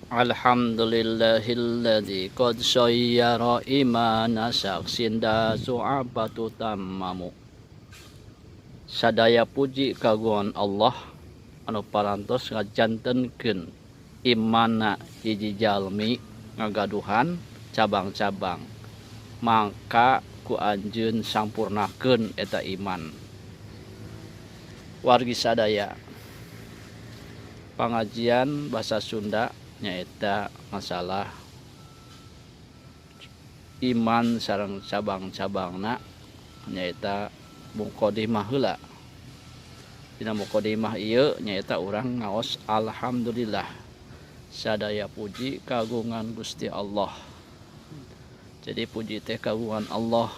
Alhamdulillahilladzi qad sayyara imana saksin da su'abatu tamamu. Sadaya puji kagungan Allah anu parantos ngajantenkeun imana hiji jalmi ngagaduhan cabang-cabang, maka ku anjeun sampurnakeun eta iman. Wargi sadaya, pangajian bahasa Sunda nyaeta masalah iman sareng cabang-cabangna, nyaeta muqaddimah heula. Dina muqaddimah ieu nyaeta urang ngaos alhamdulillah, sadaya puji kagungan Gusti Allah. Jadi puji teh kagungan Allah.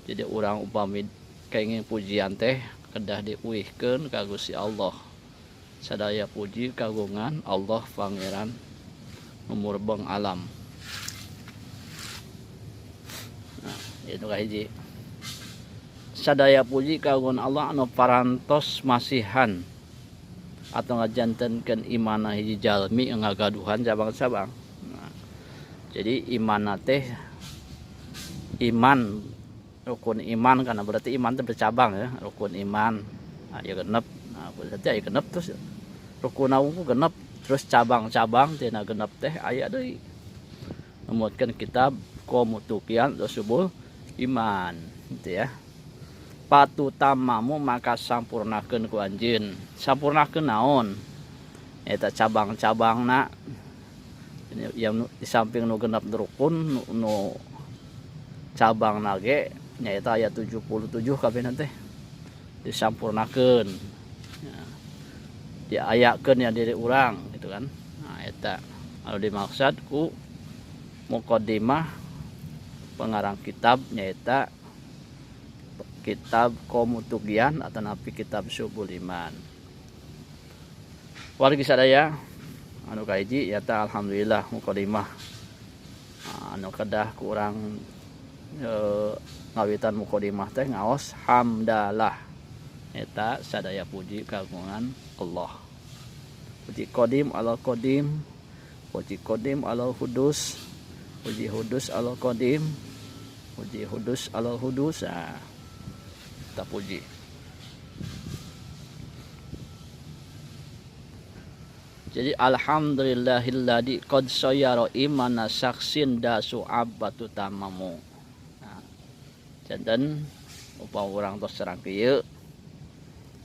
Jadi urang upami kenging pujian teh kedah diuihkeun ka Gusti Allah. Sadaya puji kagungan Allah Pangeran Murbeng alam. Nah, itu kahiji. Sadaya puji kagungan Allah anu parantos masihan atau ngajantenkeun imana hiji jalmi ngagaduhan cabang-cabang. Nah, jadi imana teh iman, rukun iman, karena berarti iman teh bercabang ya, rukun iman. Nah, ya genep. Nah, berarti aya genep, terus rukun unggul genep, terus cabang-cabang tina genep teh aya deui. Memuatkan kitab Komutukian Subul Iman gitu ya. Patu tamamu maka sampurnakeun ku anjeun. Sampurnakeun naon? Eta cabang-cabangna yang di samping nu genep rukun nu cabang nage nyaeta aya 77 kabeh teh disampurnakeun. Ya, diayakeun ya diri urang gitu kan. Nah, eta anu dimaksud ku muqaddimah pengarang kitab nyaeta kitab Komutugian atau napi kitab Subul Iman. Wargi sadaya, anu kahiji nyaeta alhamdulillah muqaddimah. Nah, anu kedah kurang ngawitan muqaddimah teh ngaos hamdalah, eta sadaya puji kagungan Allah. Puji qadim ala qadim, puji qadim ala hudus, puji hudus ala qadim, puji hudus ala hudus. Nah, kita puji. Jadi alhamdulillahilladzi qad sayyara imana saksin da su'abatu tamamu. Nah, janten upama urang tos serang kieu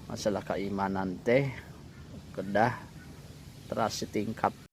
masalah keimanan teh kedah terasi tingkat.